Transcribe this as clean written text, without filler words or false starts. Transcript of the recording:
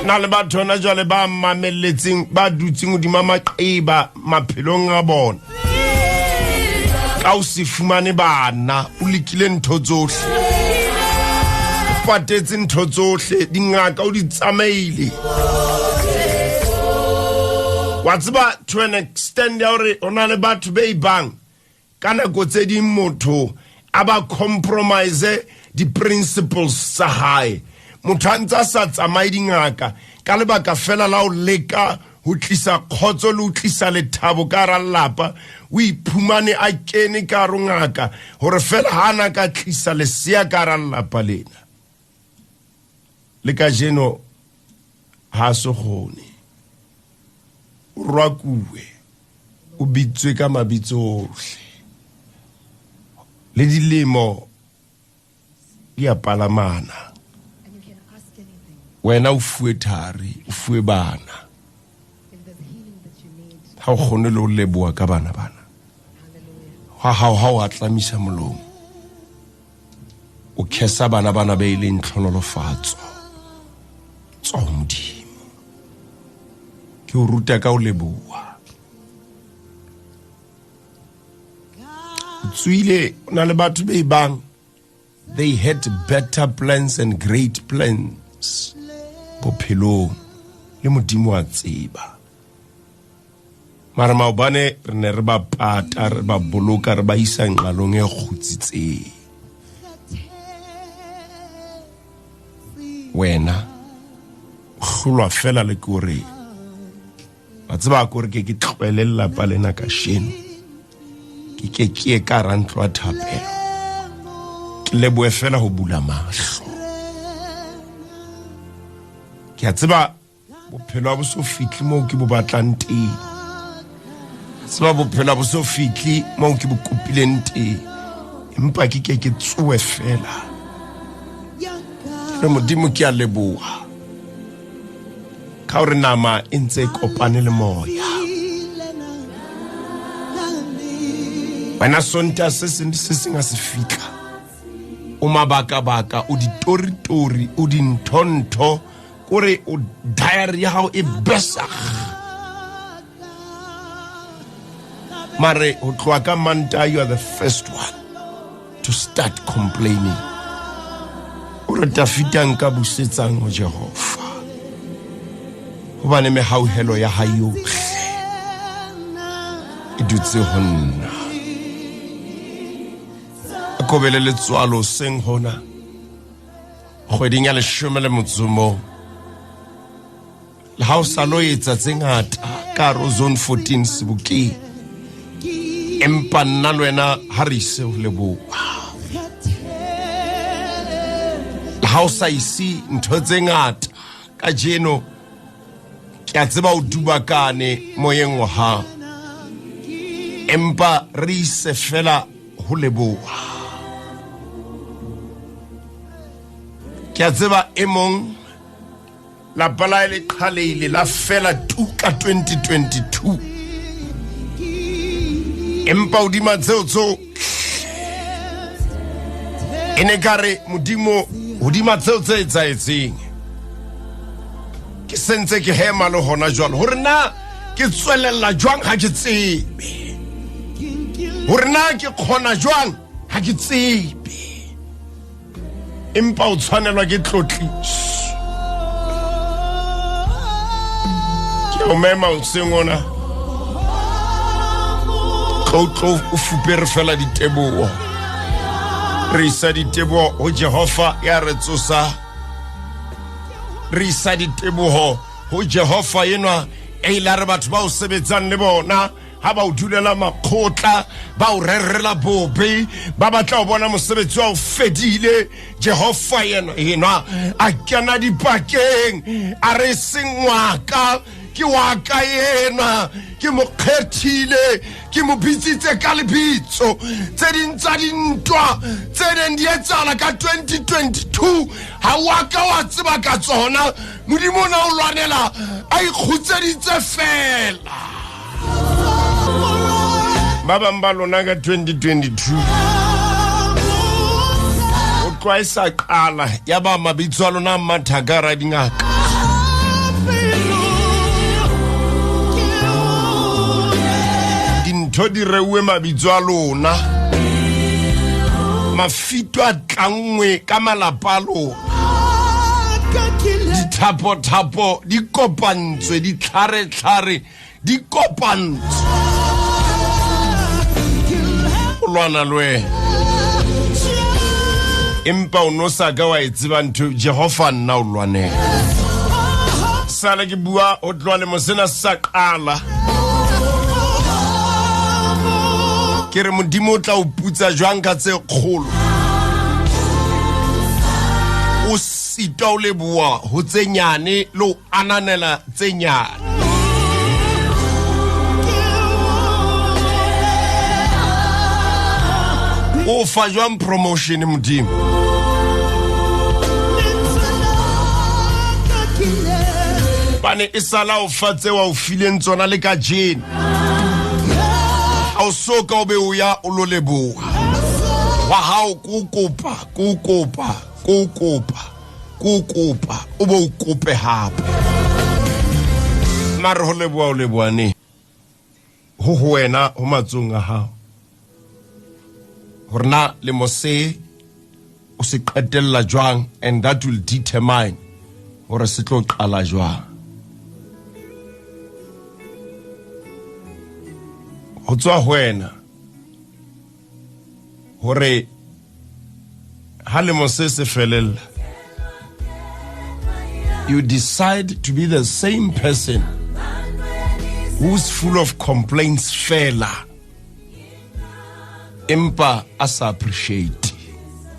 Na le batho hona jwale ba mamelletseng, ba dutseng hodima maqeba maphelong a bona ka o se fumane bana. O lekile ntho tsohle, o patetse ntho tsohle, dingaka o di tsamaile. Wa tseba, to an extent ya hore ho na le batho be bang ka nako tse ding motho a ba compromise di-principles tsa hae. Motho a ntse a sa tsamaye dingaka ka lebaka fela la ho leka ho tlisa kgotso le ho tlisa lethabo ka hara lelapa. O iphumane a kene ka haro ngaka hore fela ha ana ka tlisa lesea ka hara lelapa lena. Le kajeno ha a so kgone, o rwakuwe, o bitswe ka mabitso ohle, le dilemo di a palamana. Wena o fuwe thari, o fuwe bana, ha o kgone le ho leboha ka bana bana ha hao. Ha o atlamisa molomo, o khesa bana bana be e leng tlhonolofatso tswa ho Modimo. Ke o ruta ka o leboha. O tswile, o na le batho be bang, they had better plans and great plans bophelong, le Modimo wa tseba. Mara maobane re ne re ba pata, re ba boloka, re ba isa nqalong e kgutsitseng. Wena o hlolwa fela le ke hore wa tseba ko re ke ke tlohele lelapa lena kasheno, ke ke ke ye ka hara ntlo ya thapelo, ke lebohe fela ho bula mahlo. Ke a tseba bophelo ha bo so fihle moo ke bo batlang teng, tseba bophelo ha bo so fihle moo ke bo kopileng teng, empa ke ke ke tsoe fela re Modimo ke a leboha ka hore nama e ntse e kopane le moya. Wena Sonta se seng le se seng a se fitla, o mabakabaka, o ditoritori, o dinthontho, kore o diary ya gago e besag. Mare ho tloha ka Manta, you are the first one to start complaining. O re Tafita nka busetsang ho Jehova, hobane mehauhelo ya hae yohle e dutse ho nna. A kobele letswalo seng hona kgweding ya 18. Le ha o sa lo etsa tse ngata ka hare zone 14 Sebokeng, empa nna le wena ha re ise ho leboha. Le ha o sa ise ntho tse ngata kajeno, ke a tseba o dubakane moyeng wa hao, empa re ise fela ho leboha. Ke a tseba e mong lapa la le qhaleile la fela tuka 2022, empa hodima tseo tso e ne ka re Modimo, hodima tseo tse etsahetseng, ke sentse ke hema le hona jwalo. Hore na ke tswelella jwang ha ke tsebe, hore na ke kgona jwang ha ke tsebe, empa o tshwanelwa ke tlotliso. Ke o mema hoseng ona, tlo tlo o fupere fela diteboho. Re isa diteboho ho Jehova ya re tsosa, re isa diteboho ho Jehova enwa e ile re batho ba o sebetsang le bona ha ba o dulela makgotla, ba o rerela bobe, ba batla ho bona mosebetsi wa o fedile. Jehova yena enwa a kena dipakeng, a re seng waka, ke wa ka yena, ke mo kgethile, ke mo bitsitse ka lebitso. Tse ding tsa dintwa tse neng di etsahala ka 2022 ha wa ka wa tseba ka tsona. Modimo o na o lwanela a ikgutseditse fela. Ba bang ba lona ka 2022 o tloa e sa qala, ya ba mabitso a lona a mathaka hara dingaka. Dintho di reuwe mabitso a lona. Mafito a tlanngwe ka malapa a lona. Dithapo-thapo di kopantswe, ditlhare-tlhare di kopantswe. O lwana le wena. Empa o no sa ka wa e tseba ntho Jehova nna o lwanela. Sale ke bua ho tloha lemo sena se sa qala. Ke re Modimo o tla o putsa jwang ka tse kgolo. O sitwa o leboha ho tse nyane le ho ananela tse nyane. O fa jwang promotion Modimo? Bane e sala o fa tse wa o fileng tsona le ka jeno. Ha o so ka o be o ya o lo leboha. Wa hao ko kopa, ko kopa, ko kopa, ko kopa, o bo o kope hape. Mare ho leboha o leboha ne. Ho ho wena ho matsong a hao. Hore na lemo se o se qetella jwang, and that will determine hore se tlo qala jwang. Ho tswa ho wena hore ha lemo se se felella, you decide to be the same person who's full of complaints fela, empa a sa appreciate.